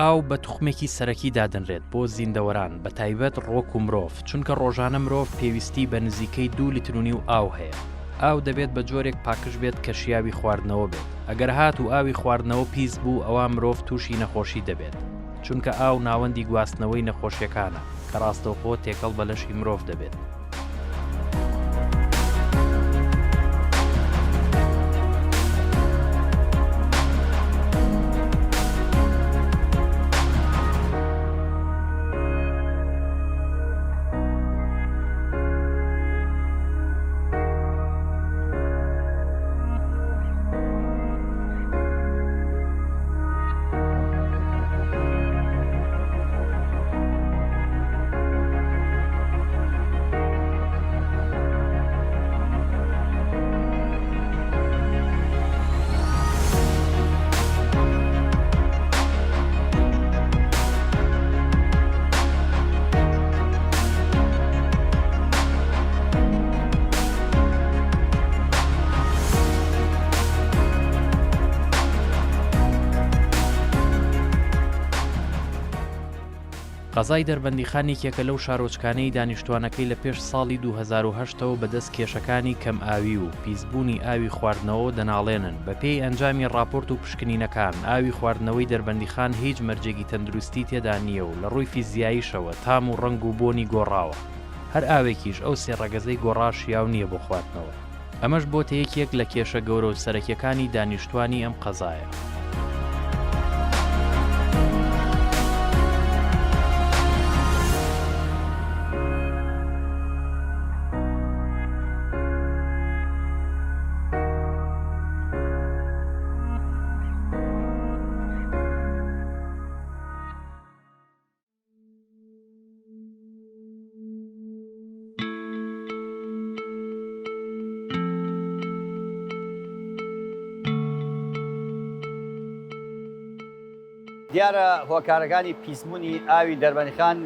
ئاو بە توخمێکی سەرەکی دادەنرێت بۆ زیندەوەران بە تایبەت ڕوەک و مرۆڤ، چونکە ڕۆژانە مرۆڤ پێویستی بە نزیکەی دوو لیتر و نیو ئاو هەیە. ئاو دەبێت بە جۆرێک پاکژ بێت کە شیاوی خواردنەوە بێت، ئەگەر هاتوو ئاوی خواردنەوە پیس بوو ئەوا مرۆڤ تووشی نەخۆشی دەبێت، چونکە ئاو ناوەندی گواستنەوەی نەخۆشیەکانە کە ڕاستەوخۆ تێکەڵ بە لەشی مرۆڤ دەبێت. قەزای دەربەندیخان یەکێکە لەو شارۆچکانەی دانیشتوانەکەی لە پێش ساڵی 2008 ەوە بەدەست کێشەکانی کەمئاوی و پیسبوونی ئاوی خواردنەوەوە دەناڵێنن، بەپێی ئەنجامی ڕاپۆرت و پشکنینەکان، ئاوی خواردنەوەی دەربەندیخان هیچ مەرجێکی تەندروستی تێدا نییە و لە ڕووی فیزیاییشەوە تام و ڕەنگ و بۆنی گۆڕاوە، هەر ئاوێکیش ئەو سێ ڕەگەزەی گۆڕا شیاو نییە بۆ خواردنەوە. ئەمەش بۆتە یەکێک لە کێشە گەورە و سەرەکیەکانی دانیشتوانی ئەم قەزایە. دیارە هۆکارەکانی پیسبوونی ئاوی دەربەندیخان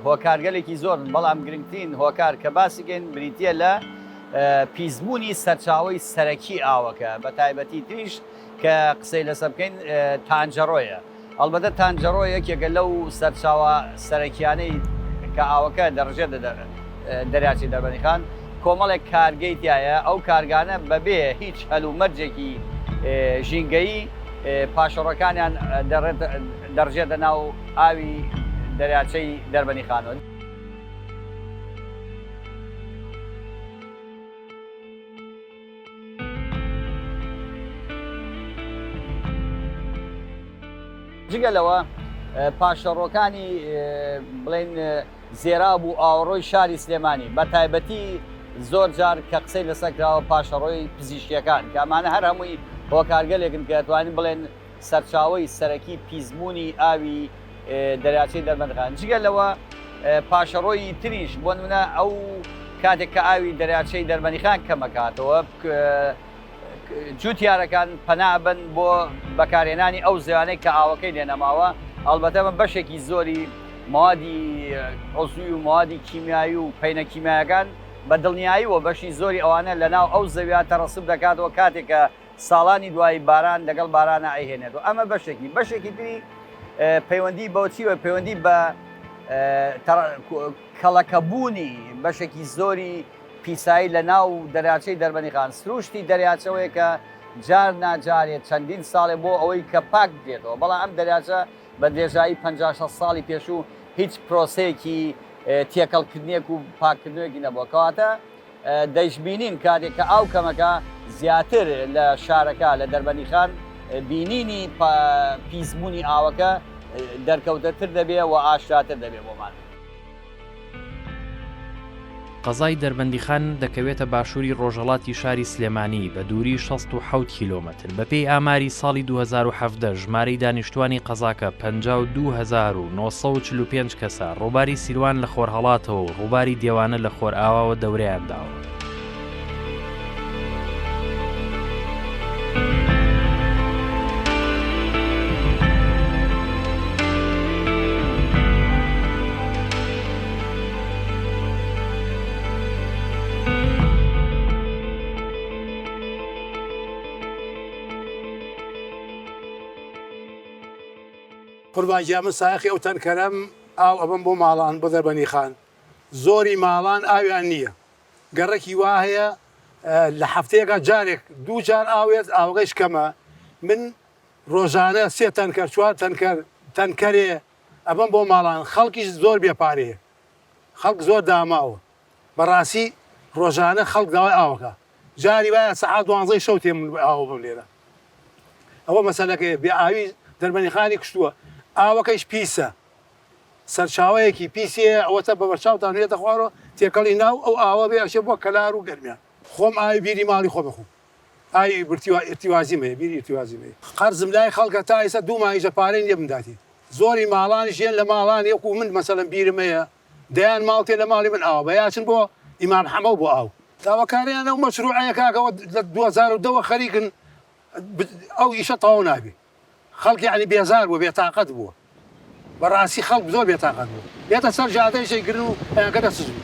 هۆکارگەلێکی زۆرن، بەڵام گرنگترین هۆکار کە باسی کەین بریتییە لە پیسبوونی سەرچاوەی سەرەکی ئاوەکە، بە تایبەتی تریش کە قسەی لەسەر بکەین تانجەڕۆیە. ئەڵبەتە تانجەڕۆ یەکێکە لەو سەرچاوە سەرەکیانەی کە ئاوەکە دەڕژێتە دەریاچەی دەربەندیخان، کۆمەڵێک کارگەی تیایە، ئەو کارگانە بەبێ هیچ هەلومەرجێکی ژینگەیی پاشەڕۆکانیان دەڕژێتە ناو ئاوی دەریاچەی دەربەندیخانەوە. جگە لەوە پاشەڕۆکانی بڵێن زێراب و ئاوەڕۆی شاری سلێمانی بە تایبەتی زۆر جار کە قسەی لەسەر کراوە پاشەڕۆی پزیشکیەکان کە ئەمانە هەر هەمووی هۆکارگەلێکن کە توانین بڵێن سەرچاوەی سەرەکی پیسبوونی ئاوی دەریاچەی دەربەندخان جگە لەوە پاشەڕۆی تریش بۆ نمونە ئەو کاتێک کە ئاوی دەریاچەی دەربەندیخان کەمەکاتەوە جوتیارەکان پەنا بن بۆ بەکارهێنانی ئەو زیانەی کە ئاوەکەی لێ نەماوە ئەڵبەتە بە بەشێکی زۆری موادی عزوی و موادی کیمیایی و پەینە کیمیایەکان بە دڵنیایی و بەشی زۆری ئەوانە لەناو ئەو زەویا تەڕسب دەکاتەوە کاتێک کە ساڵانی دوایی باران لەگەڵ بارانا ئەیهێنێت و ئەمە بەشێکی بەشێکی تری پەیوەندی بەوچیوە پەیوەندی بە کەڵەکەبوونی بەشێکی زۆری پیسایی لە ناو دەریاچەی دەربەندیخان سروشتی دەریاچەوەیە کە جار ناجارێ چەندین ساڵێ بۆ ئەوەی کە پاک بکرێتەوە بەڵام ئەم دەریاچە بە درێژایی 50 60 ساڵی پێشوو هیچ پرۆسەیەکی تێکەڵکردنێک و پاککردنەوەیەکی نەبووە کەواتە دەیشبینین کاتێک کە ئاو کەمەکە زیاتر لە شارەکە لە دەربەندیخان بینینی پیسبوونی ئاوەکە دەرکەوتەتر دەبێ و ئاشکراتر دەبێ بۆمان. قەزای دەربەندیخان دەکەوێتە باشووری ڕۆژهەڵاتی شاری سلێمانی بە دووری 67 کیلۆمەتر، بەپێی ئاماری ساڵی 2017 ژمارەی دانیشتووانی قەزاکە 52945 کەسە، ڕووباری سیروان لە خۆرهەڵاتەوە و ڕووباری دێوانە لە خۆرئاواوە دەورەیان داوە. قوربان گیان من سایەقی ئەو تەنکەرەم ئاو ئەبەم بۆ ماڵان بۆ دەربەنیخان زۆری ماڵان ئاویان نییە گەڕەکی وا هەیە لە هەفتەیەکا جارێک دوو جار ئاوێت ئاوەکەیش کەمە من ڕۆژانە سێ تەنکەر چوار تەنکەر تەنکەرێ ئەبەم بۆ ماڵان خەڵکیش زۆر بێ پارەیە خەڵک زۆر داماوە بەڕاستی ڕۆژانە خەڵک داوای ئاوەکە جاری وایە سەعات دوانزەی شەو تێم من ئاوە بم لێرە ئەوە مەسەلەکەیە بێ ئاوی دەربەنیخانی کوشتووە ئاوەکەیش پیسە سەرچاوەیەکی پیسی هەیە ئەوەتە بە بەرچاوتان هێتە خوارەوە تێکەڵی ناو ئەو ئاوە بێ ئەچێ بۆ کەلار و گەرمیان خۆم ئاوی بیری ماڵی خۆم ئەخۆم ئاوی ئیرتیوازیم هەیە بیری ئیرتیوازیم هەیە قەرزم لای خەڵکە تا ئیستا دوو مانگیشە پارەی نیە بمداتێ زۆری ماڵانیش یەن لە ماڵانی وەکو من مەسەلەن بیرم هەیە دەیان ماڵ تێ لە ماڵی من ئاوە بە یاچن بۆ ئیمام حەمە و بۆ ئاو داواکاریان ئەو مەشروعەیە کاکە ئەوە لە 2010 وە خەریکن ئەو ئیشە تەواو نابێ خەڵک یەعنی بێزار بووە بێتاقەت بووە بەڕاستی خەڵک زۆر بێتاقەت بووە بێتە سەر جادەیش ئەیگرن و ئەیانکەنە سجن.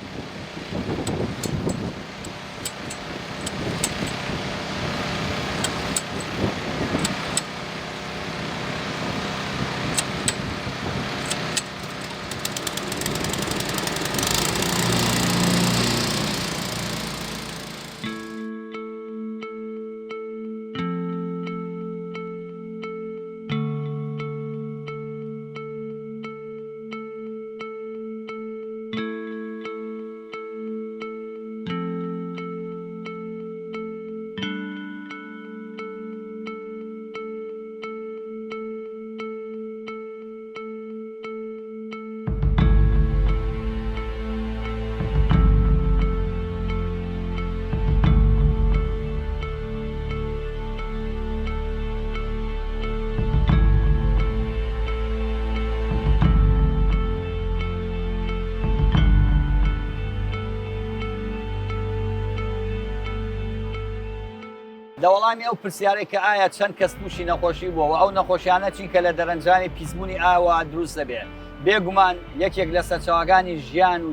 لە وەڵامی ئەو پرسیارەی کە ئایا چەند کەس تووشی نەخۆشی بووە و ئەو نەخۆشیانە چین کە لە دەرەنجامی پیسبوونی ئاوە دروست دەبێت، بێگومان یەکێک لە سەرچاوەکانی ژیان و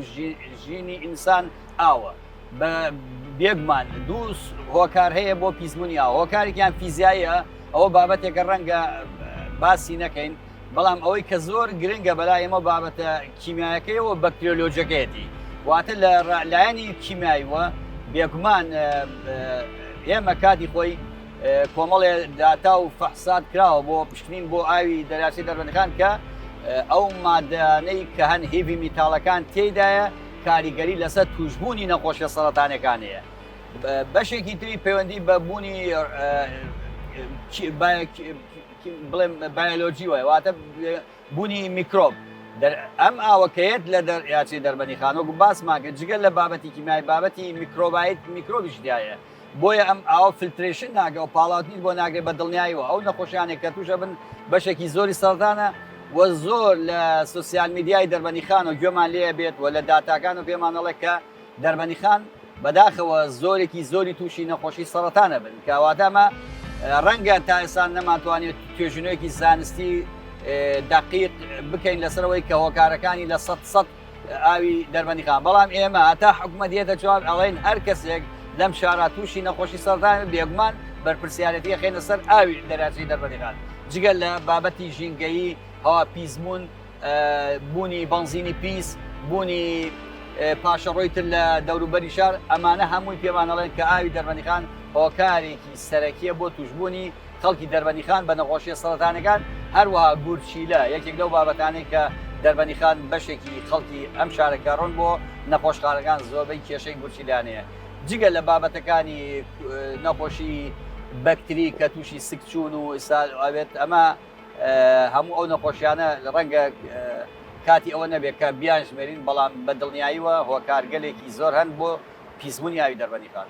ژینی ئینسان ئاوە. بێگومان دوو هۆکار هەیە بۆ پیسبوونی ئاو، هۆکارێکیان فیزیاییە، ئەوە بابەتێکە ڕەنگە باسی نەکەین، بەڵام ئەوەی کە زۆر گرنگە بەلای ئێمە بابەتە کیمیایەکەی و بەکتریۆلۆجیەکەیەتی واتە لە لایەنی کیمیاییوە بێگومان ئێمە کاتی خۆی کۆمەڵێ داتا و فەحسات کراوە بۆ پشکنین بۆ ئاوی دەریاچەی دەربەندیخان کە ئەو مادانەی کە هەن heavy metal ەکان تێدایە کاریگەری لەسەر توشبوونی نەخۆشیە سەرەتانەکان هەیە بەشێکی تری پەیوەندی بە بوونی بڵێم بایۆلۆجی وایە واتە بوونی میکرۆب ئەم ئاوەکەیەت لە دەریاچەی دەربەنیخان وەکو باسمان کرد جگە لە بابەتی کیمیای بابەتی میکرۆبایت میکرۆبیش دیایە بۆیە ئەم ئاوە filtration ناگە و پاڵاوتنی بۆ ناگرێت بە دڵنیاییەوە ئەو نەخۆشیانێک کە تووشە بن بەشێکی زۆری سەرەتانە و زۆر لە سوسیال میدیای دەربەنیخان و گوێمان لێ بێت و لە داتاکان و پێمان ئەڵێ کە دەربەنیخان بەداخەوە زۆرێکی زۆری تووشی نەخۆشی سەرەتانە بن کەواتە ئەمە ڕەنگە تا ئێستا نەمانتوانێت توێژینەوەیەکی زانستی دقیق بکەین لەسەرەوەی کە هۆکارەکانی لە سە سە ئاوی دەربەنیخان بەڵام ئێمە هەتا حکومەت یەتە جواب ئەڵێن هەر کەسێک لەم شارا تووشی نەخۆشی سەرەتان بێگومان بەرپرسیارەتی خێنە سەر ئاوی دەراچەی دەربەنیخان جگە لە بابەتی ژینگەیی هەوا پیسبوون بوونی بەنزینی پیس، بوونی پاشەڕۆی تر لە دەوروبەری شار، ئەمانە هەمووی پێمان ئەڵێن کە ئاوی دەربەندیخان هۆکارێکی سەرەکییە بۆ تووشبوونی خەڵکی دەربەندیخان بە نەخۆشییە سەرەتانیەکان، هەروەها گورچیلە یەکێک لەو بابەتانەی کە دەربەندیخان بەشێکی خەڵکی ئەم شارە کە ڕۆن بۆ نەخۆشخانەکان زۆربەی کێشەی گورچیلەیان هەیە جگە لە بابەتەکانی نەخۆشی بەکتری کە تووشی سکچوون و ئیسهال ئەبێت ئەمە هەموو ئەو نەخۆشیانە ڕەنگە کاتی ئەوە نەبێت کە بیانژمێرین، بەڵام بە دڵنیاییوە هۆکارگەلێکی زۆر هەن بۆ پیسبوونی ئاوی دەربەندیخان.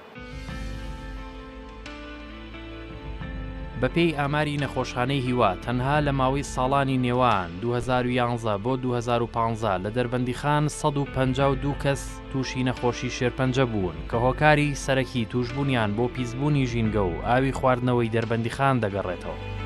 بەپێی ئاماری نەخۆشخانەی هیوا، تەنها لە ماوەی ساڵانی نێوان 2011 بۆ 2015 لە دەربەندیخان 152 کەس تووشی نەخۆشی شێرپەنجە بوون، کە هۆکاری سەرەکی تووشبوونیان بۆ پیسبوونی ژینگە و ئاوی خواردنەوەی دەربەندیخان دەگەڕێتەوە.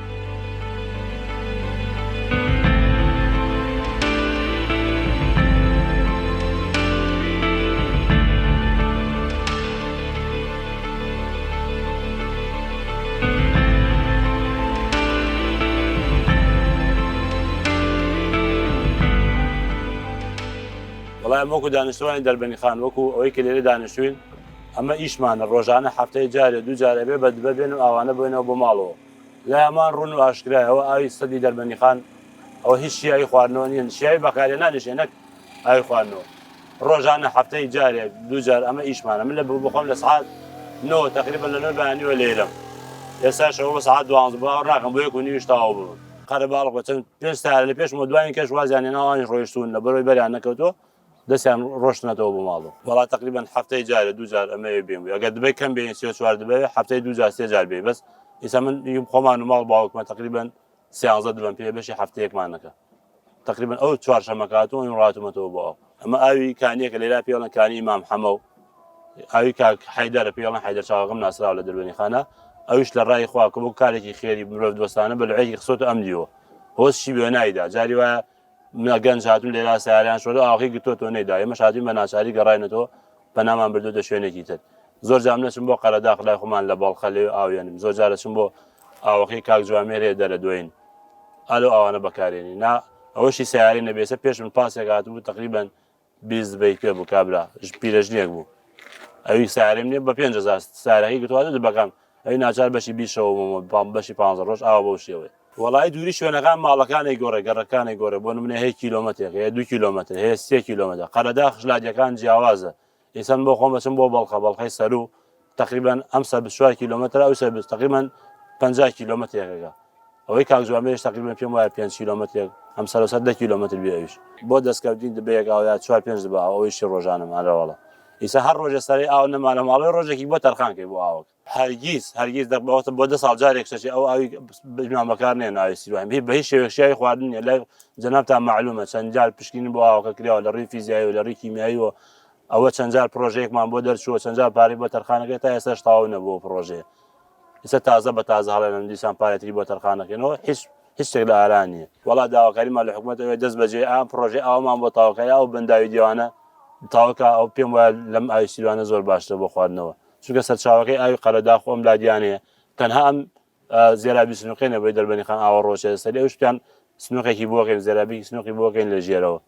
ئێمە وەکو دانیشتوانی دەربەنیخان وەکو ئەوەی کە لێرە دانیشتوین ئەمە ئیشمانە ڕۆژانە هەفتەی جارێ دوو جار ئەبێ بە دبە بێن و ئاوانە بۆینەوە بۆ ماڵەوە لایمان ڕوون و ئاشکرایە ئەوە ئاوی سەدی دەربەنیخان ئەوە هیچ شیاوی خواردنەوە نییە شیاوی بەکارهێنانیش نییە نەک ئاوی خواردنەوە ڕۆژانە هەفتەی جارێک دوو جار ئەمە ئیشمانە من لە بخۆم لە سعات نۆ تقریبا لە نۆ بەیانیوە لێرەم ئێستا شەوە بە سعات دوانزە باوەڕ ناکەم بۆ یەک و نیویش تەواو ببم قەرەباڵغ بە چەند پێنج سەیارە لە پێشمەوە دواین کەش وازیان هێنا ئەوانیش ڕۆیشتوون لە بەرەوەی بەریان نەکەوتووە دەستیان ڕۆشتنەتەوە بۆ ماڵەوە. وەڵا تەقریبەن هەفتەی جارێ دوو جار ئەمەوێ بێم بووی ئەگەر دبەی کەم بێین سێ چوار دبەوێ هەفتەی دوو جار سێ جار بێ بەس ئیسا من خۆمان و ماڵ باوکمە تەقریبەن سیانزە دبەم پێ بەشی هەفتەیەکمان نەکە تەقریبەن ئەو چوارشەمە کاتوە ئەم ڕاتومەتەوە بۆ ئەو ئەمە ئاوی کانیەکە لێرا پێڵەن کانی ئیمام حەمە و ئاوی کاک حەیدەرە پێڵەن حەیدەر چاوەکەم ناسراوە لە دەربەنی خانە ئەویش لە ڕای خوا کە بۆ کارێکی خێری مرۆڤ دۆستانە بە لعێکی خسۆتە ئەم دیوە هۆزشی بێ نایدا جاری وایە منە گەنج هاتوون لێرا سیاریان شۆرە ئاخی گرتووە نەیدا ئێمەش هاتوین بە ناچاری گەڕاینەتەوە پەنامان بردووەتە شوێنێکی تر زۆر جار من ئەچم بۆ قەرەداخ لای خۆمان لە بەڵخە لەوێ ئاوێنم زۆر جار ئەچم بۆ ئاوەکەی کاک جوامێر هەیە دەرە دوێن ئالو ئاوانە بەکارێنی نا ئەوەشی سیاری نەبێسە پێش من پاسێک هاتبوو تقریبا 20 دبەی پێ بوو کابرا پیرەژنێک بوو ئەوی سارم نییە بە 5000 سارەکەی گوتواتە دبەکان ئەوی ناچار بەشی بیشەوە بەشی 15 ڕۆژ ئاوا بەو شێوەیە وەڵایی دووری شوێنەکان ماڵەکانی گۆڕێ گەڕەکانی گۆڕێ بۆ نمونە هەیە کیلۆمەترێک هەیە دوو کیلۆمەتر هەیە سێ کیلۆمەتر قەرەداخش لادیەکان جیاوازە ئێستا من بۆ خۆم ئەچم بۆ بەڵخە بەڵخەی سەروو تقریبا ئەم سەر 24 کیلۆمەتر ئەو سەر تقریبا 50 کیلۆمەترێکەکە ئەوەی کاک جوامێرش تقریبا پێم وایە 5 کیلۆمەترێک ئەم سەر سەر 10 کیلۆمەتر بێ ئەویش بۆ دەستکەوتنی دبەیەک ئاو یا 4 5 دبە ئاو ئەوەیشی ڕۆژانەمان رەواڵە ئیسا هەر ڕۆژێ سەرەی ئاو نەما لە ماڵەوەی ڕۆژێکی بۆ تەرخان کەی بۆ ئاوەکە هەرگیز هەرگیز دە بەوەتە بۆ دە ساڵ جارێک شەشی ئەو ئاوی بمان بەکار نێن ئاوی سیروان بە هیچ شێوەیەک شیاوی خواردن نیە لای جەنابتان مەعلومە چەند جار پشکنین بۆ ئاوەکە کراوە لە ڕووی فیزیایی و لە ڕووی کیمیایی و ئەوە چەند جار پرۆژەیەکمان بۆ دەرچووە چەند جار پارەی بۆ تەرخانەکەی تا ئێستاش تەواو نەبووە پرۆژەیە ئێستا تازە بە تازە هەڵێنن دیسان پارەتری بۆ تەرخانەکەنەوە هیچ هیچ شتێک لە ئارا نییە وەڵا داواکاریمان لە حکوومەت ئەوێ دەست بەجێ ئەم پرۆژەی ئاومان بۆ تاوکە ئەو بەنداوی دیوانە تاوکە ئەو پێم وایە لەم ئاوی سیروانە زۆر باشترە بۆ خواردنەوە چونکە سەرچاوەکەی ئاوی قەرەداخ و ئەم لادیانەیە تەنها ئەم زێرابی سنوقێ نەبووی دەربەنی خان ئاوە ڕۆچێ سەری ئەو شتیان سنوقێکی بۆکەین زێرابی سنوقی بۆکەین لە ژێرەوە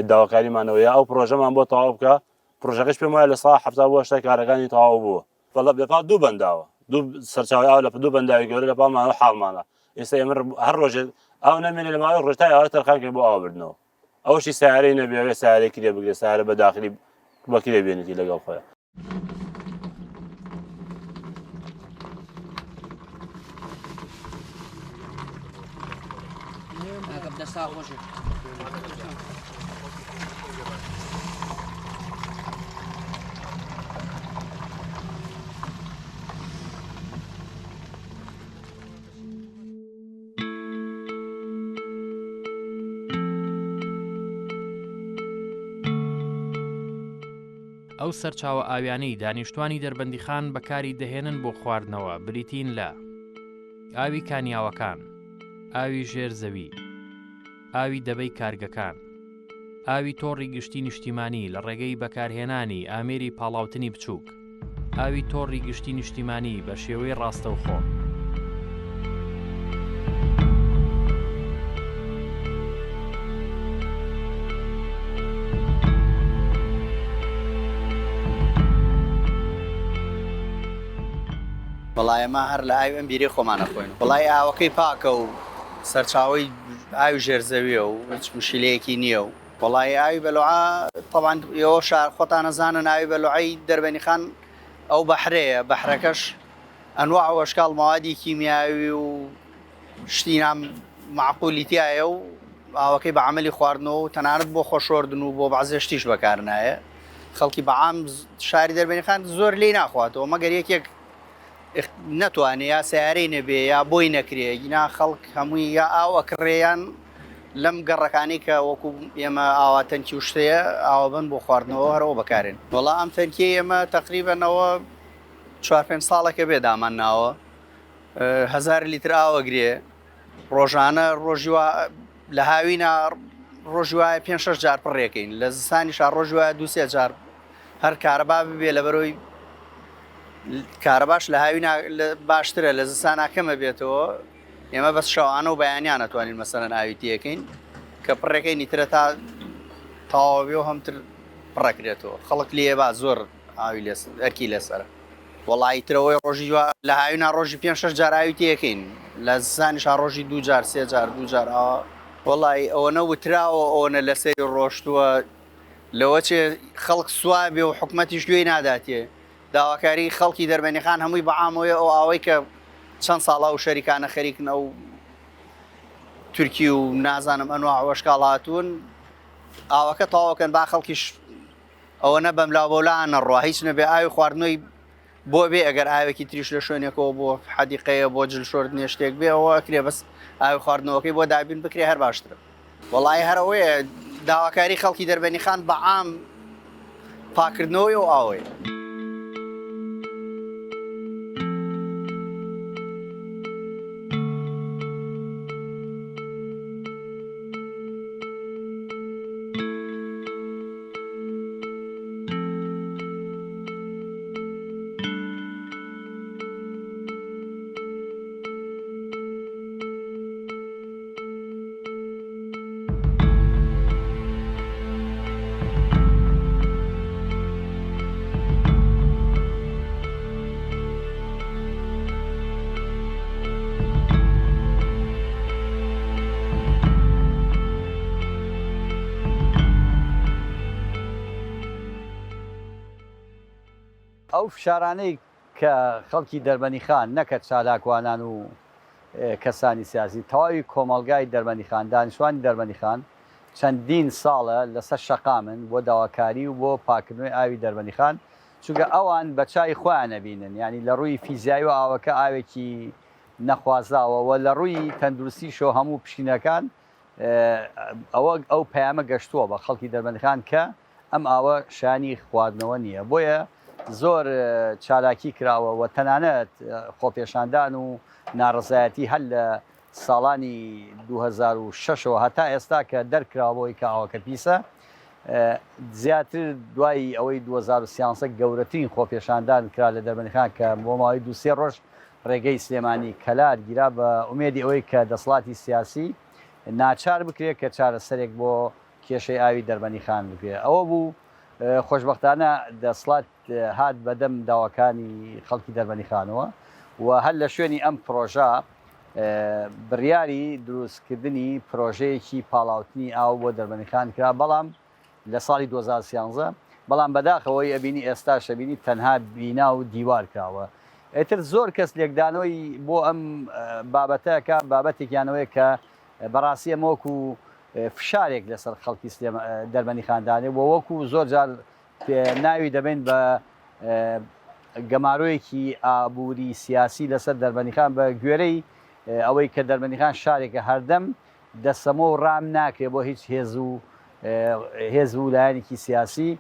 داواکاریمانەوە یا ئەو پرۆژەمان بۆ تەواو بکە پرۆژەکەش پێم وایە لە سا 70 بۆ هەشتای کارەکانی تەواو بووە بەڵام لە پاڵ دوو بەنداوە دوو سەرچاوی ئاو لە دوو بەنداوی گەورە لە پاڵمانەوە حاڵمانە ئێستا ئێمە هەر ڕۆژێک ئاو نامێنێ لە ماوەی ڕۆژ تا ئاوە تەرخان کەین بۆ ئاو بردنەوە ئەوەشی سیارەی نەبێ ئەوێ سیارەی کرێ بگرێ سیارە بە داخلی بە کرێ بێنێتی لەگەڵ خۆیان. ئەو سەرچاوە ئاویانەی دانیشتوانی دەربەندیخان بەکاری دەهێنن بۆ خواردنەوە بریتین لە، ئاوی کانیاوەکان، ئاوی ژێر زەوی، ئاوی دەبەی کارگەکان، ئاوی تۆڕی گشتی نیشتیمانی لە ڕێگەی بەکارهێنانی ئامێری پاڵاوتنی بچووک، ئاوی تۆڕی گشتی نیشتیمانی بە شێوەی ڕاستەوخۆ. وەڵا ئێمە هەر لە ئاوی ئەم بیرەی خۆمان ئەخۆین. وەڵای ئاوەکەی پاکە و سەرچاوەی ئاوی ژێر زەویە و هیچ مشیلەیەکی نییە و. وەڵایی ئاوی بەلوعە تەبعەن ئێوە شار خۆتان ئەزانن ئاوی بەلوعەی دەربەنیخان ئەو بەحرەیە بەحرەکەش ئەنواع و ئەشکاڵ مەوادی کیمیاوی و شتی نا مەعقولی تیایە و ئاوەکەی بە عەمەلی خواردنەوە و تەنانەت بۆ خۆشۆردن و بۆ بەعزێ شتیش بەکار نایە خەڵکی بە عام شاری دەربەنیخان زۆر لێی ناخواتەوە مەگەر یەکێک نەتوانێ یا سەیارەی نەبێ یا بۆی نەکرێ گینا خەڵک هەمووی یا ئاو ئەکڕێ یان لەم گەڕەکانەی کە وەکو ئێمە ئاوا تەنکی و شتەیە ئاوەبەن بۆ خواردنەوە هەرەوە بەکارێن وەڵا ئەم تەنکیەی ئێمە تەقریبەن ئەوە چوار پێنج ساڵێکە بێ دامان ناوە هەزار لیتر ئاوەگرێ ڕۆژانە ڕۆژی وا لە هاوینا ڕۆژی وایە پێنج شەش جار پڕێکەین لە زستانیشا ڕۆژی وایە دوو سێ جار هەر کارەبا ببێ لەبەرەوەی کارەباش لە هاوینا باشترە لە زستانا کەمە بێتەوە ئێمە بەس شەوانە و بەیانیان ئەتوانین مەسەلەن ئاوی تێکەین کە پڕێکەی نیترە تا تەواو بێ و هەمتر. پڕەکرێتەوە خەڵک لێ با زۆر ئاوی لێ ئەرکی لەسەرە وەڵایی ترەوەی ڕۆژی وا لە هاوینا ڕۆژی پێ شەش جار ئاوی تێکەین لە زستانیشا ڕۆژی دوو جار سێ جار دوو جار ئاوا وەڵایی ئەوەنە وتراوە ئەوەنە لەسەری ڕۆشتووە لەوە چێ خەڵک سوا بێ و حکومەتیش گوێی ناداتێ داواکاری خەڵکی دەربەنیخان هەمووی بەعامەوەیە ئەو ئاوەی کە چەند ساڵە ئەو شەریکانە خەریکن ئەو تورکی و نازانم ئەنواع وەشکاڵ هاتوون ئاوەکە تەواوکەن با خەڵکیش ئەوەنە بەملاو بەولا نەڕوا هیچ نەبێ ئاوی خواردنەوەی بۆ بێ ئەگەر ئاوێکی تریش لە شوێنێکەوە بۆ حەدیقەیە بۆ جل شۆردنێ شتێک بێ ئەوە ئەکرێ بەس ئاوی خواردنەوەکەی بۆ دابین بکرێ هەر باشترە. وەڵایی هەر ئەوەیە داواکاری خەڵکی دەربەنیخان بە عام پاکردنەوەی ئەو ئاوەیە. ئەو فشارانەی کە خەڵکی دەربەنیخان نەکە چالاکوانان و کەسانی سیاسی، تەواوی کۆمەڵگای دەربەندیخان، دانیشتوانی دەربەندیخان چەندین ساڵە لەسەر شەقامن بۆ داواکاری و بۆ پاککردنەوەی ئاوی دەربەندیخان، چونکە ئەوان بە چاوی خۆیان ئەبینن، یانی لە ڕووی فیزیاییەوە ئاوەکە ئاوێکی نەخوازاوە و لە ڕووی تەندروستیشەوە هەموو پشکنینەکان ئەوە ئەو پەیامە گەشتووە بە خەڵکی دەربەندیخان کە ئەم ئاوە شایانی خواردنەوە نییە، بۆیە زۆر چالاکی کراوە و تەنانەت خۆپێشاندان و ناڕەزایەتی هەر لە ساڵانی 2006 ەوە هەتا ئێستا کە دەرکراوە بەوەی کە ئاوەکە پیسە، زیاتر دوای ئەوەی 2013 گەورەترین خۆپێشاندان کرا لە دەربەندیخان کە بۆ ماوەی دوو سێ ڕۆژ ڕێگەی سلێمانی کەلار گیرا بە ئومێدی ئەوەی کە دەسەڵاتی سیاسی ناچار بکرێت کە چارەسەرێک بۆ کێشەی ئاوی دەربەنیخان بکرێت. ئەوە بوو خۆشبەختانە دەسڵات هات بەدەم داواکانی خەڵکی دەربەنیخانەوە و هەر لە شوێنی ئەم پرۆژە بڕیاری دروستکردنی پرۆژەیەکی پاڵاوتنی ئاو بۆ دەربەنیخان کرا، بەڵام لە ساڵی 2013 بەڵام بەداخەوەی ئەبینی ئێستاش ئەبینی تەنها بینا و دیوار کراوە. ئیتر زۆر کەس لێکدانەوەی بۆ ئەم بابەتە ئەکا، بابەتێکیان ئەوەیە کە بەڕاستی ئەمە وەکو فشارێک لەسەر خەڵکی دەربەندیخان دانێ و وەکو زۆر جار ناوی دەبەین بە گەمارۆیەکی ئابووری سیاسی لەسەر دەربەندیخان بە گوێرەی ئەوەی کە دەربەندیخان شارێکە هەردەم دەسەمۆ و ڕام ناکرێ بۆ هیچ هێز و هێز و لایەنێکی سیاسی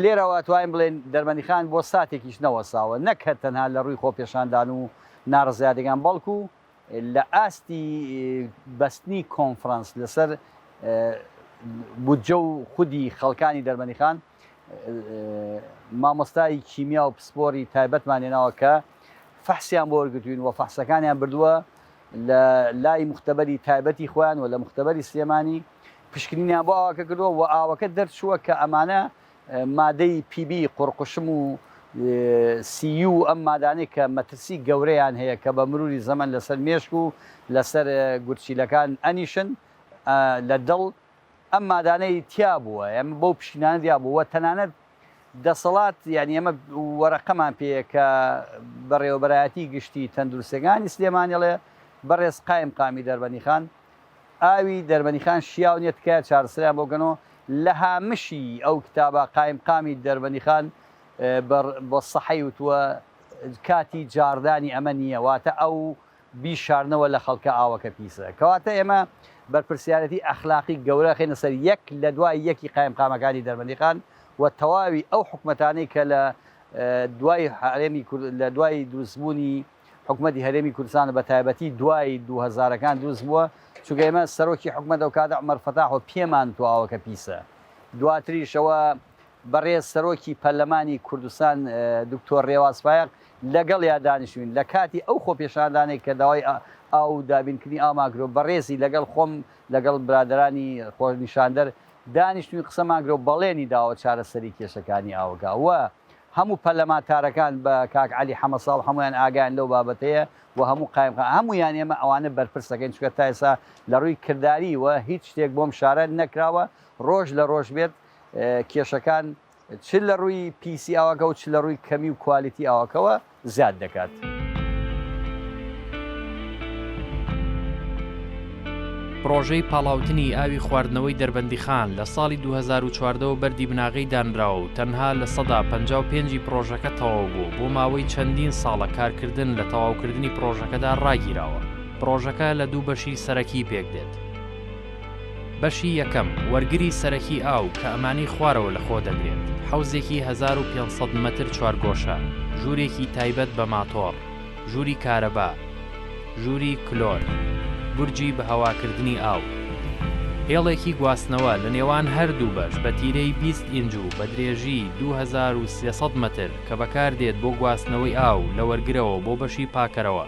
لێرەوە توانین بڵێن دەربەندیخان بۆ ساتێکیش نەوەساوە نەک هەر تەنها لە ڕووی خۆپێشاندان و ناڕزیادەکان بەڵکو لە ئاستی بەستنی کۆنفرانس لەسەر بودجە و خودی خەڵکانی دەربەندیخان مامۆستای کیمیا و پسپۆری تایبەتمان هێناوە کە فەحسیان بۆ وەرگرتوین و فەحسەکانیان بردووە لە لای مختبەری تایبەتی خۆیان و لە مختبەری سلێمانی پشکنینیان بۆ ئاوەکە کردووە و ئاوەکە دەرچووە کە ئەمانە مادەی PB قوڕقوشم و CU ئەم مادانەی کە مەترسی گەورەیان هەیە کە بە مروری زەمەن لەسەر مێشک و لەسەر گورچیلەکان ئەنیشن لە دڵ ئەم مادانەی تیا بووە ئێمە بەو پشکنانە دیا بوو و تەنانەت دەسەڵات یعنی ئێمە وەرەقەمان پێیە کە بەڕێوەبەرایەتی گشتی تەندروستەکانی سلێمانی ئەڵێ بەڕێز قایمقامی دەربەنیخان ئاوی دەربەنیخان شیاو نیە تکایە چارەسەریان بۆ بکەنەوە لە هامشی ئەو کتابە قایمقامی دەربەنیخان بە سەحەی وتووە کاتی جاڕدانی ئەمە نییە واتە ئەو بیشارنەوە لە خەڵکە ئاوەکە پیسە کەواتە ئێمە بەرپرسیارەتی ئەخلاقی گەورە خەینە سەر یەک لە دوای یەکی قایمقامەکانی دەربەندیخان و تەواوی ئەو حکومەتانەی کە لە دوای هەرێمی لە دوای دروستبوونی حکومەتی هەرێمی کوردستان بە تایبەتی دوای دوو هەزارەکان دروست بووە، چونکە ئێمە سەرۆکی حکومەت ئەوکاتە عومەر فەتاح و پێمان وتووە ئاوەکە پیسە، دواتریش ئەوە بەڕێز سەرۆکی پەرلەمانی کوردستان دکتۆر رێواز فایەق لەگەڵیا دانیشتوین لە کاتی ئەو خۆپێشاندانەی کە داوای ئاو و دابینکردنی ئاومان کردووە بەڕێزی لەگەڵ خۆم لەگەڵ برادەرانی خۆنیشاندەر. دانیشتوین قسەمان کرد و بەڵێنی داوە چارەسەری کێشەکانی ئاوەکە و هەموو پەرلەمانتارەکان بە کاک عەلی حەمەساڵ هەموویان ئاگایان لەو بابەتەیە و هەموو قایمقام هەموویان ئێمە ئەوانە بەرپرس دەکەین چونکە تا ئێستا لە ڕووی کرداری و هیچ شتێک بۆم شارە نەکراوە ڕۆژ لە ڕۆژ بێت کێشەکان چ لە ڕووی پیسی ئاوەکە و چ لە ڕووی کەمی و کوالیتی ئاوەکەوە زیاد دەکات. پڕۆژەی پاڵاوتنی ئاوی خواردنەوەی دەربەندیخان لە ساڵی 2014 وە بەردی بناغەی دانراوە و تەنها 55% ی پڕۆژەکە تەواو بووە و بۆ ماوەی چەندین ساڵە کارکردن لە تەواوکردنی پڕۆژەکەدا ڕاگیراوە. پڕۆژەکە لە دوو بەشی سەرەکی پێکدێت. بەشی یەکەم، وەرگری سەرەکی ئاو کە ئەمانەی خوارەوە لەخۆ دەگرێت، حەوزێکی 1500 مەتر چوارگۆشە، ژوورێکی تایبەت بە ماتۆڕ، ژووری کارەبا، ژووری کلۆر، بورجی بەهەواکردنی ئاو. هێڵێکی گواستنەوە لە نێوان هەردوو بەش بە تیرەی 20 ئینج و بە درێژی 2300 مەتر کە بەکاردێت بۆ گواستنەوەی ئاو لە وەرگرەوە بۆ بەشی پاکەرەوە.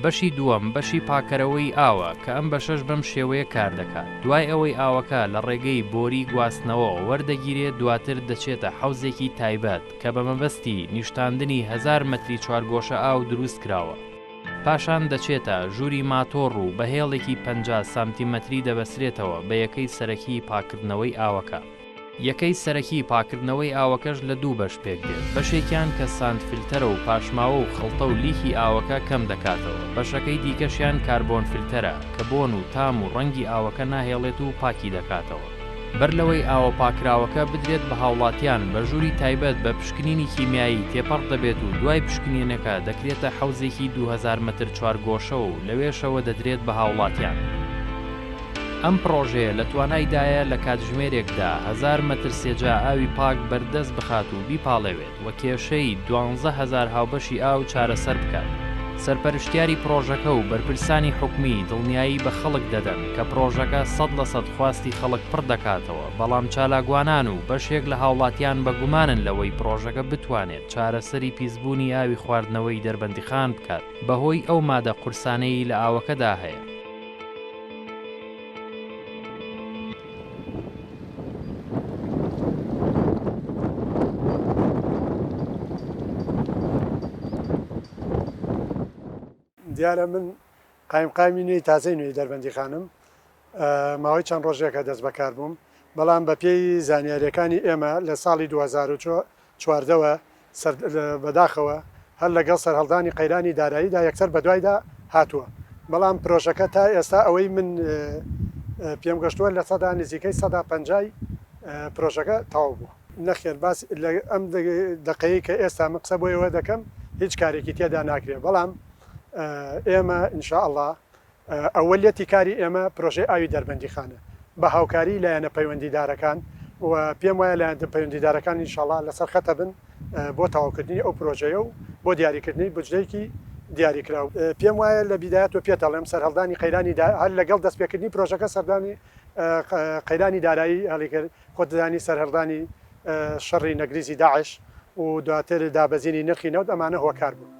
بەشی دووەم بەشی پاکەرەوەی ئاوە کە ئەم بەشەش بەم شێوەیە کار دەکات، دوای ئەوەی ئاوەکە لە ڕێگەی بۆری گواستنەوەوە وەردەگیرێت دواتر دەچێتە حەوزێکی تایبەت کە بە مەبەستی نیشتاندنی هەزار مەتری چوارگۆشە ئاو دروست کراوە، پاشان دەچێتە ژووری ماتۆڕ و بە هێڵێکی 50 سانتیمەتری دەبەسرێتەوە بە یەکەی سەرەکی پاکردنەوەی ئاوەکە. یەکەی سەرەکی پاکردنەوەی ئاوەکەش لە دوو بەش پێکدێت، بەشێکیان کە sand filter ە و پاشماوە و خڵتە و لیکی ئاوەکە کەم دەکاتەوە، بەشەکەی دیکەشیان carbon filter ە کە بۆن و تام و ڕەنگی ئاوەکە ناهێڵێت و پاکی دەکاتەوە. بەر لەوەی ئاوە پاکراوەکە بدرێت بە هاوڵاتیان بە ژووری تایبەت بە پشکنینی کیمیایی تێپەڕ دەبێت و دوای پشکنینەکە دەکرێتە حەوزێکی 2000 مەتر چوارگۆشەوە و لەوێشەوە دەدرێت بە هاوڵاتیان. ئەم پڕۆژەیە لە توانایدایە لە کاتژمێرێکدا هەزار مەتر سێجا ئاوی پاک بەردەست بخات و بیپاڵێوێت و کێشەی 12,000 هاوبەشی ئاو چارەسەر بکات. سەرپەرشتیاری پڕۆژەکە و بەرپرسانی حکومی دڵنیایی بە خەڵک دەدەن کە پڕۆژەکە 100% خواستی خەڵک پڕ دەکاتەوە، بەڵام چالاکوانان و بەشێک لە هاوڵاتیان بە گومانن لەوەی پڕۆژەکە بتوانێت چارەسەری پیسبوونی ئاوی خواردنەوەی دەربەندیخان بکات بەهۆی ئەو مادە قورسانەی لە ئاوەکەدا هەیە. دیارە من قایمقامی نوێی تازەی نوێی دەربەندیخانم، ماوەی چەند ڕۆژێکە دەست بەکار بووم، بەڵام بەپێی زانیارییەکانی ئێمە لە ساڵی 2014 وە بەداخەوە هەر لەگەڵ سەرهەڵدانی قەیرانی داراییدا یەکسەر بەدوایدا هاتووە، بەڵام پرۆژەکە تا ئێستا ئەوەی من پێم گەشتووە لە سەدا نزیکەی سەدا پەنجای پرۆژەکە تەواو بووە. نەخێر باس لە ئەم دەقەیەی کە ئێستا من قسە بۆ ئێوە دەکەم هیچ کارێکی تێدا ناکرێت، بەڵام ئێمە ان شاء اللە ئەوەلیەتی کاری ئێمە پرۆژەی ئاوی دەربەندیخانە بە هاوکاری لایەنە پەیوەندیدارەکان و پێم وایە لایەنە پەیوەندیدارەکان ئینشاڵا لەسەر خەتە بن بۆ تەواوکردنی ئەو پرۆژەیە و بۆ دیاریکردنی بودجەیەکی دیاریکراو. پێم وایە لە بیدایەتەوە پێت ئەڵێم سەرهەڵدانی قەیرانی هەر لەگەڵ دەستپێکردنی پرۆژەکە سەردانی قەیرانی دارایی هەڵیکرد، خۆت دەزانی سەرهەڵدانی شەڕی نەگریسی داعش و دواتر دابەزینی نرخی نەوت ئەمانە هۆکار بوون.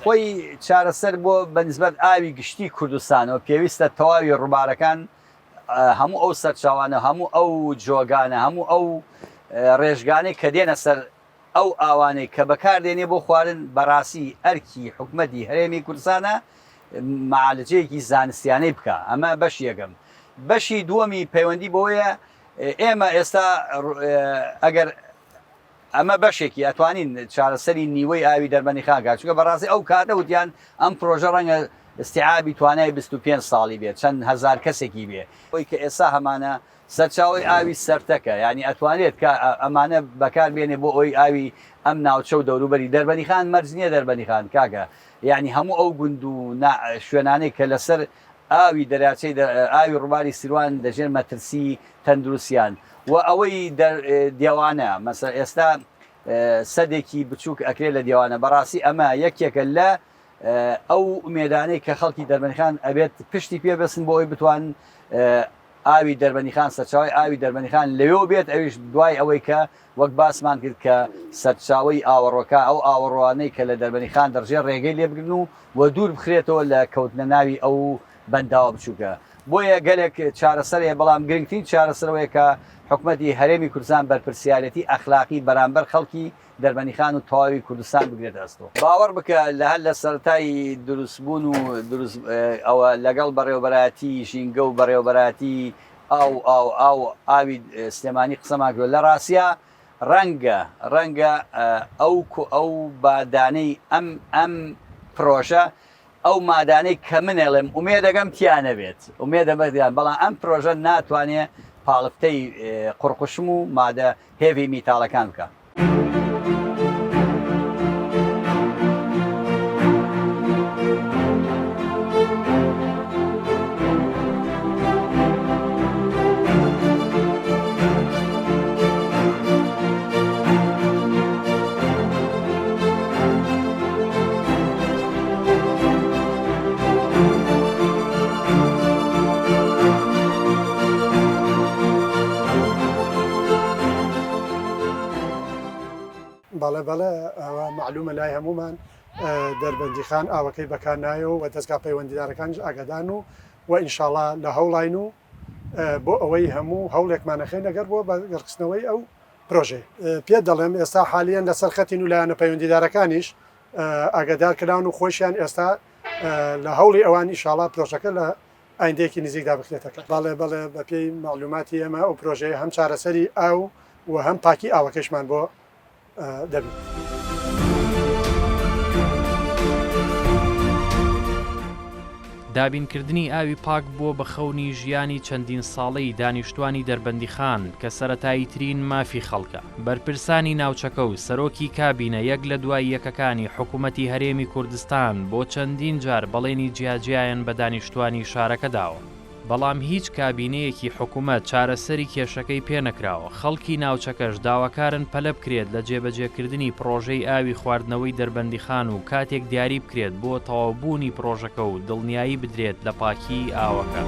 خۆی چارەسەر بۆ بە نسبەت ئاوی گشتی کوردستانەوە پێویستە تەواوی ڕووبارەکان هەموو ئەو سەرچاوانە هەموو ئەو جۆگانە هەموو ئەو ڕێژگانەی کە دێنە سەر ئەو ئاوانەی کە بەکاردێنێ بۆ خواردن بەڕاستی ئەرکی حکومەتی هەرێمی کوردستانە معالجەیەکی زانستیانەی بکا ئەمە بەشی یەکەم. بەشی دووەمی پەیوەندی بەوەیە ئێمە ئێستا ئەگەر ئەمە بەشێکی ئەتوانین چارەسەری نیوەی ئاوی دەربەندیخان کات چونکە بەڕاستی ئەو کاتە وتیان ئەم پرۆژە ڕەنگە استیعابی توانای 25 ساڵی بێت چەند هەزار کەسێکی بێ ئەوی کە ئێستا هەمانە سەرچاوەی ئاوی سەرتەکە یانی ئەتوانێت کە ئەمانە بەکار بێنێ بۆ ئەوی ئاوی ئەم ناوچە و دەوروبەری دەربەنیخان مەرج نییە دەربەنیخان کاکە یانی هەموو ئەو گوند و شوێنانەی کە لەسەر ئاوی دەریاچەی ئاوی ڕووباری سیروان دەژێر مەترسی تەندروستیان و ئەوەی دێوانە مەسە ئێستا سەدێکی بچووک ئەکرێت لە دێوانە بەڕاستی ئەمە یەکێکە لە ئەو ئومێدانەی کە خەڵکی دەربەنیخان ئەبێت پشتی پێ بەسن بۆ ئەوی بتوان ئاوی دەربەندیخان سەرچاوەی ئاوی دەربەندیخان لەوێوە بێت ئەویش دوای ئەوەی کە وەک باسمان کرد کە سەرچاوەی ئاوەڕۆکە ئەو ئاوەڕۆانەی کە لە دەربەندیخان دەڕژێ ڕێگەی لێ بگرن و و دوور بخرێتەوە لە کەوتنە ناوی ئەو بەنداوە بچووکە بۆیە گەلێک چارەسەر هەیە بەڵام گرنگترین چارەسەر ئەوەیە کە حکومەتی هەرێمی کوردستان بەرپرسیارێتی ئەخلاقی بەرامبەر خەڵکی دەربەندیخان و تەواوی کوردستان بگرێتە ئەستۆ. باوەڕ بکە لە هەر لە سەرەتای دروستبوون و دروست ئەوە لەگەڵ بەڕێوەبەرایەتی ژینگە و بەڕێوەبەرایەتی ئاو ئاو ئاو ئاوی سلێمانی قسەمان کردوە لە ڕاستیا ڕەنگە ڕەنگە ئەو ئەو بادانەی ئەم ئەم پرۆژە ئەو مادانەی کە من ئەڵێم ئومێدەکەم تیا نەبێت ئومێدەمە بەڵام ئەم پرۆژە ناتوانێ پاڵفتەی قوڕقوشم و مادە هێڤی میتاڵەکان بکا. بەڵێ بەڵێ ئەوە مەعلومە لای هەموومان دەربەندیخان ئاوەکەی بەکار نایەوە و دەزگا پەیوەندیدارەکانیش ئاگادارن و و ئینشاڵا لە هەوڵاین و بۆ ئەوەی هەموو هەوڵێکمان ئەخەینە گەڕ بۆ بەگەڕخستنەوەی ئەو پرۆژەیە. پێت دەڵێم ئێستا حالیەن لەسەر خەتین و لایەنە پەیوەندیدارەکانیش ئاگادار کراون و خۆشیان ئێستا لە هەوڵی ئەوان ئیشاڵا پرۆژەکە لە ئایندەیەکی نزیکدا بخرێتە کار. بەڵێ بەڵێ بەپێی مەعلوماتی ئێمە ئەو پرۆژەیە هەم چارەسەری ئاو و هەم پاکی ئاوەکەیشمان بۆ دەبێت. دابینکردنی ئاوی پاک بووە بە خەونی ژیانی چەندین ساڵەی دانیشتوانی دەربەندیخان کە سەرەتاییترین مافی خەڵکە. بەرپرسانی ناوچەکە و سەرۆکی کابینە یەک لە دوای یەکەکانی حکومەتی هەرێمی کوردستان بۆ چەندین جار بەڵێنی جیاجیایان بە دانیشتوانی شارەکە داوە. بەڵام هیچ کابینەیەکی حکومەت چارەسەری کێشەکەی پێنەکراوە، خەڵکی ناوچەکەش داواکارن پەلە بکرێت لە جێبەجێکردنی پڕۆژەی ئاوی خواردنەوەی دەربەندیخان و کاتێک دیاری بکرێت بۆ تەواوبوونی پڕۆژەکە و دڵنیایی بدرێت لە پاکیی ئاوەکە.